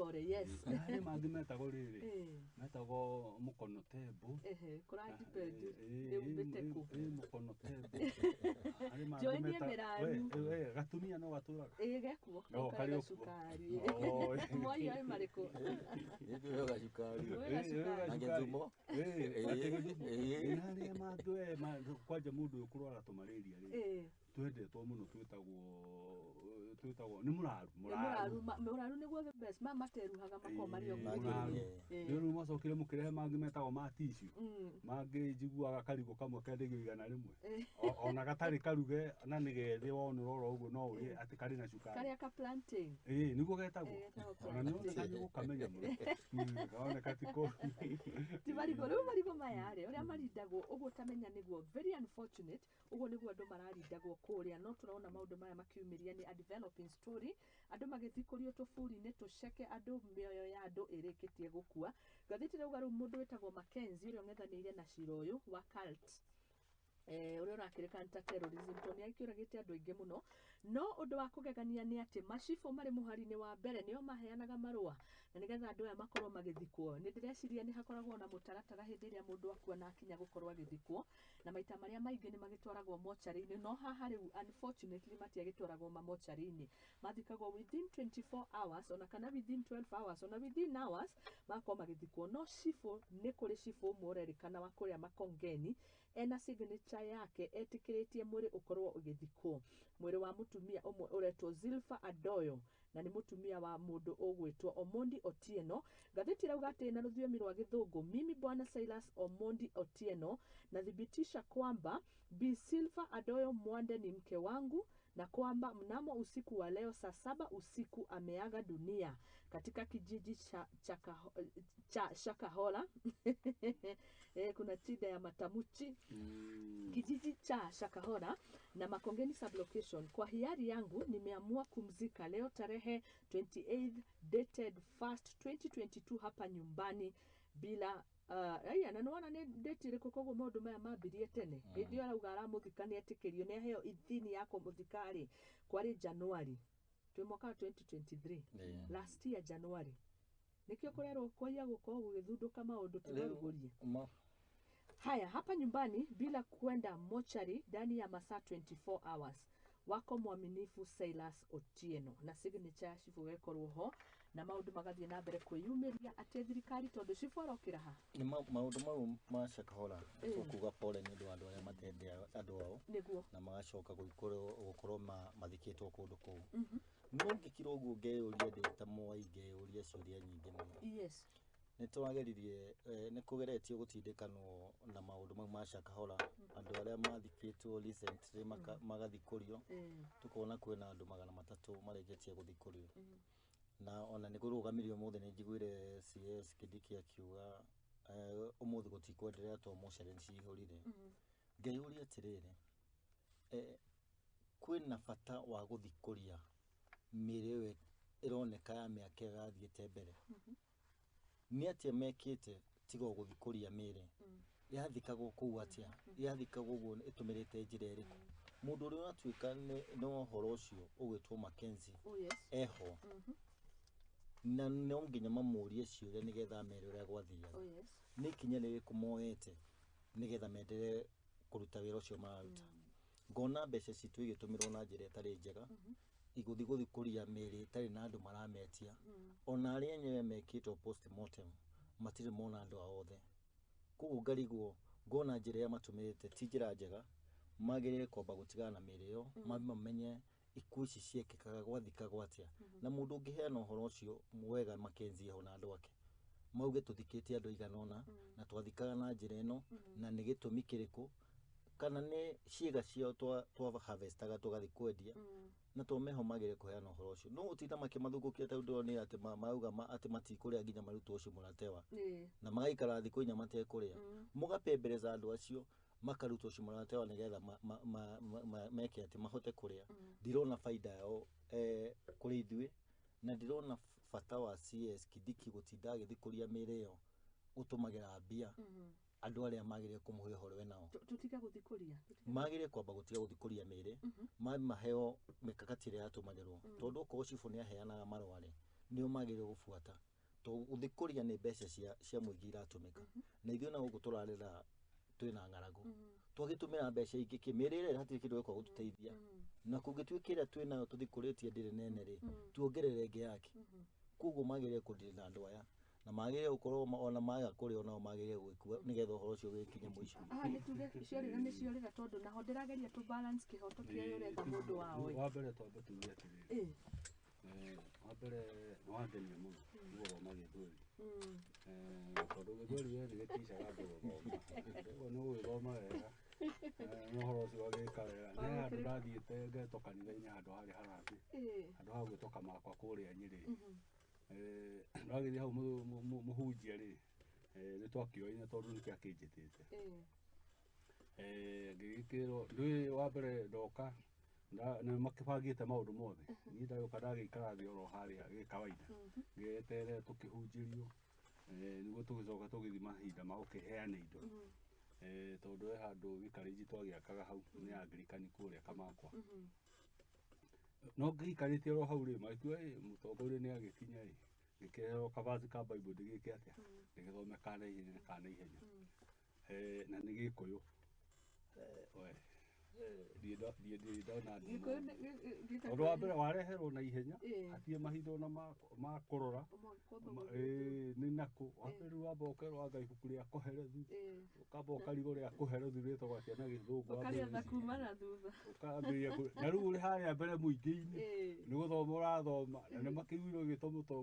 Pore, yes. Na harĩ mangĩ metagwo rĩrĩ, metagwo mũkono tembo. Ehe, kũra depend nĩ umĩte kũ. Mũkono tembo. Harĩ mangĩ Njũĩ niĩ mĩraru. We, gatumia no gatũraga. Ĩĩ, gekuo. No, karĩ karĩ o kuo. gacukari. Oh. Moi oĩ marĩkũ? Nĩ gacukari. Wĩ gacukari. Na gĩthumo. Na arĩa mangĩ we kwanja mũndũ ũyũ kũrwara tũmarĩria rĩ, twendetwo mũno, twĩtagwo nĩ mũraru. Nĩ mũraru, mũraru nĩguo the best. Ma materuhaga makoragwo marĩ o kuo. Mũraru. Ĩĩ. Rĩu macokire mũkĩrehe mangĩ metagwo ma tissue. Mangĩ njiguaga karigũ kamwe kendagio 100. Ona gatarĩ karuge na nĩ gethĩ wona ũrora ũguo no ũrĩe atĩ karĩ na cukari. Karĩa ka plantain. Ĩĩ, nĩguo getagwo. Ĩĩ, getagwo Ona nĩ oneka nĩ gũkamenya mũno. Kaoneka ti kũ Ti marigũ rĩu, marigũ maya rĩ, ũrĩa marindagwo ũguo ũtamenya nĩguo, very unfortunate. Ũguo nĩguo andũ mararindagwo kũrĩa, no tũrona maũndũ maya makiumĩria nĩ a developing story, andũ magĩthikũrio tũburi-inĩ tũceke, andũ mĩoyo ya andũ ĩrĩkĩtie gũkua. Ngathĩti rauga rĩu mũndũ wĩtagwo Mackenzie ũrĩa ũng'ethanĩire na cira ũyũ wa cult, ũrĩa ũrakĩrĩkana ta terrorism, tondũ nĩ akĩũragĩte andũ aingĩ mũno. No ũndũ wa kũgegania nĩ atĩ macibũ marĩ mũhari-inĩ wa mbere nĩo maheanaga marũa na nĩgetha andũ aya makorwo magĩthikwo. Nĩ ndĩreciria nĩ hakoragwo na mũtaratara hĩndĩ ĩrĩa mũndũ akua na akinya gũkorwo agĩthikwo, na maita marĩa maingĩ nĩ magĩtwaragwo mocarĩ-inĩ, no haha rĩu unfortunately matiagĩtwaragwo mamocarĩ-inĩ, mathikagwo within 24 hours ona kana within 12 hours, ona within hours magakorwo magĩthikwo. No cibũ, nĩ kũrĩ cibũ ũmwe ũrerĩkana wa kũrĩa Makongeni ena signature yake etĩkĩrĩtie mwĩrĩ ũkorwo ũgĩthikwo, mwĩrĩ wa mũtumia ũmwe ũretwo Zilfa Adoyo na nĩ mũtumia wa mũndũ ũgwĩtwo Omondi Otieno. Ngathĩti ĩrauga atĩ na rũthiomi rwa Gĩthũngũ, "Mimi Bwana Silas Omondi Otieno nathibitisha kwamba Bi Silva Adoyo Mwande ni mke wangu na kwamba mnamo usiku wa leo saa 7 usiku ameaga dunia katika kijiji cha Shakahola." Kuna shida ya matamuchi. Kijiji cha Shakahola na Makongeni sublocation. Kwa hiari yangu nimeamua kumzika leo tarehe 28 dated 1st 2022 hapa nyumbani bila aya na nĩwona nĩ date ĩrĩkũ. Koguo maũndũ maya mambirie tene. Hĩndĩ ĩyo arauga aramũthika nĩ etĩkĩrio, nĩ aheo ithini ya kũmũthika rĩ, kwarĩ January, twĩ mwaka wa 2023. Last year January nĩkĩo kũrerwo kwaiya gũkorwo gũgĩthundũka maũndũ timarugũrie. Haya, hapa nyumbani bila kwenda mochari ndani ya masaa 24 hours. Wako mwaminifu Silas Otieno. Na signature ya cibũ gekorwo ho na maũndũ magathiĩ na mbere kwĩyumĩria atĩ thirikari, tondũ cibũ arokĩra ha. Nĩ maũndũ mau ma Shakahola, tũkuga pole nĩ ũndũ wa andũ arĩa matende andũ ao na magacoka gũkorwo mathikĩtwo kũndũ kũu. No ngĩkira ũguo ngeyũria ndĩ ta Mwai, ngeyũria ciũria nyingĩ mũno. Nĩ twageririe, nĩ kũgeretio gũtindĩkanwo na maũndũ mau ma Shakahola, andũ arĩa mathikĩtwo recently magathikũrio, tũkona kwĩna andũ 300 marĩkĩtie gũthikũrio. Na ona nĩ kũrũgamirio ũmũthĩ, nĩ njiguire CS Kindiki akiuga ũmũthĩ gũtikwenderea tondũ mocarĩ nĩ cihũrire. Ngeyũria atĩrĩrĩ, kwĩna bata wa gũthikũria mĩrĩ ĩyo ĩroneka ya mĩaka ĩrathiĩte mbere? Nĩ atĩa mekĩte tiga o gũthikũria mĩrĩ? Yathikagwo kũu atĩa? Yathikagwo ũguo ĩtũmĩrĩte njĩra ĩrĩkũ? Mũndũ ũrĩa ũratuĩka nĩ ũhoro ũcio ũgwĩtwo Mackenzie eho, na no nginya mamũrie ciũria nĩgetha mere ũrĩa gwathiaga. Nĩ ikinya rĩrĩkũ moete nĩgetha menderee kũruta wĩra ũcio mararuta? Ngona mbeca citũ igĩtũmĩrwo na njĩra ĩtarĩ njega, igũthiĩ gũthikũria mĩrĩ ĩtarĩ na andũ marametia. Ona arĩa enyewe mekĩtwo postmortem matirĩ mona andũ ao othe. Koguo ngarigwo, ngona njĩra ĩrĩa matũmĩrĩte ti njĩra njega. Magĩrĩire kwamba gũtigana na mĩrĩ ĩyo, mambe mamenye ikuũ ici ciekĩkaga gwathikagwo atĩa, na mũndũ ũngĩheana ũhoro ũcio wega Mackenzie ho na andũ ake mauge tũthikĩte andũ aigana ũna na twathikaga na njĩra ĩno na nĩ gĩtũmi kĩrĩkũ, kana nĩ ciĩga ciao twa harvestaga tũgathiĩ kwendia, na to meho magĩrĩire kũheana ũhoro ũcio. No gũtinda makĩmathungũkia tondũ ndĩrona atĩ marauga atĩ matikũrĩa nginya marutwo ũcio mũratewa, na magaikara thikũ 4 matekũrĩa, mũgapembereza andũ acio makarutwo ũcio mũratewa nĩgetha meke atĩ mahote kũrĩa. Ndirona baida yao kũrĩ ithuĩ, na ndirona bata wa CS Kindiki gũtinda agĩthikũria mĩrĩ ĩyo ũtũmagĩra mbia andũ arĩa magĩrĩire kũmũhe ũhoro we nao. Tũtige gũthikũria. Magĩrĩire kwamba gũtiga gũthikũria mĩrĩ, maheo mĩkakati ĩrĩa yatũmagĩrwo, tondũ okorwo cibũ nĩ aheanaga marũa rĩ, Nĩo magĩrĩirwo gũbuata, tondũ gũthikũria nĩ mbeca cia mũingĩ iratũmĩka, na ithuĩ na gũkũ tũrarĩra twĩna ng'aragu. Twagĩtũmĩra mbeca ingĩ kĩ mĩrĩ ĩrĩa hatirĩ kĩndũ gĩkwa gũtũteithia, na kũngĩtuĩka ĩrĩa twĩnayo tũthikũrĩtie ndĩrĩ nene rĩ, tuongerere ĩngĩ yake. Koguo magĩrĩire kũndiri na andũ aya, na magĩrĩire gũkorwo ona maga kũrĩa, onao magĩrĩire gwĩkua nĩgetha ũhoro ũcio ũgĩkinye mũico. Haha nĩ tuge ciorĩra nĩ ciorĩra, tondũ naho ndĩrageria tũ balance kĩhoto kĩa ũyũ ũretha mũndũ wao ĩ. Wa mbere twambe tuge atĩrĩrĩ, wa mbere nĩ wangenia mũno nĩ gũthoma Gĩthweri. Tondũ Gĩthweri we nĩ gĩticaga andũ gũthoma, ũguo nĩ ũgũgĩthoma wega. Na ũhoro ũcio wagĩka wega. Nĩ handũ ndathiĩte ngetwo kanitha-inĩ, handũ harĩ harambĩ, handũ ha gwĩtwo Kamakwa kũrĩa Nyĩrĩ. Ndagĩthiĩ hau mũhunjia rĩ, nĩ twakĩoine tondũ nĩkĩo akĩnjĩtĩte. Ngĩgĩkĩrwo ndũĩ wa mbere ndoka nĩ makĩbangĩte maũndũ mothe. Niĩ ndagĩũka ndagĩikara thĩ oro harĩa gĩkawaida, ngĩeterere tũkĩhunjĩrio, nĩguo tũgĩcoka tũgĩthiĩ mahinda ma gũkĩheana indo. Tondũ he handũ vicarage twagĩakaga hau nĩ Anglikani kũrĩa Kamakwa. No ngĩikarĩte oro hau rĩ, magĩkiuga, "Ĩ, mũtongoria nĩ agĩkinya ĩ." Ngĩkĩheo kabaci ka Bible ndĩgĩke atĩa, ndĩgĩthome kana ihenya kana ihenya. Na nĩ Gĩkũyũ. We ndiĩ ndona nduma. Gĩkũyũ Tondũ wa mbere wareherwo na ihenya, hatirĩ mahinda ona ma kũrora. Kwamba gũthiĩ. Ĩĩ, nĩ nakũ wa mbere rĩu wamba ũkerwo anga ibuku rĩa Kohelethu, ũkamba ũkarigwo rĩa Kohelethu rĩtagwo atĩa na Gĩthũngũ. Ũkarĩetha Wambĩrĩria kuma na thutha. Ũkambĩrĩria na rĩu ũrĩ harĩa mbere mũingĩ-inĩ, nĩ gũthoma ũrathoma na nĩ makĩiguire ũgĩtwo mũtongoria.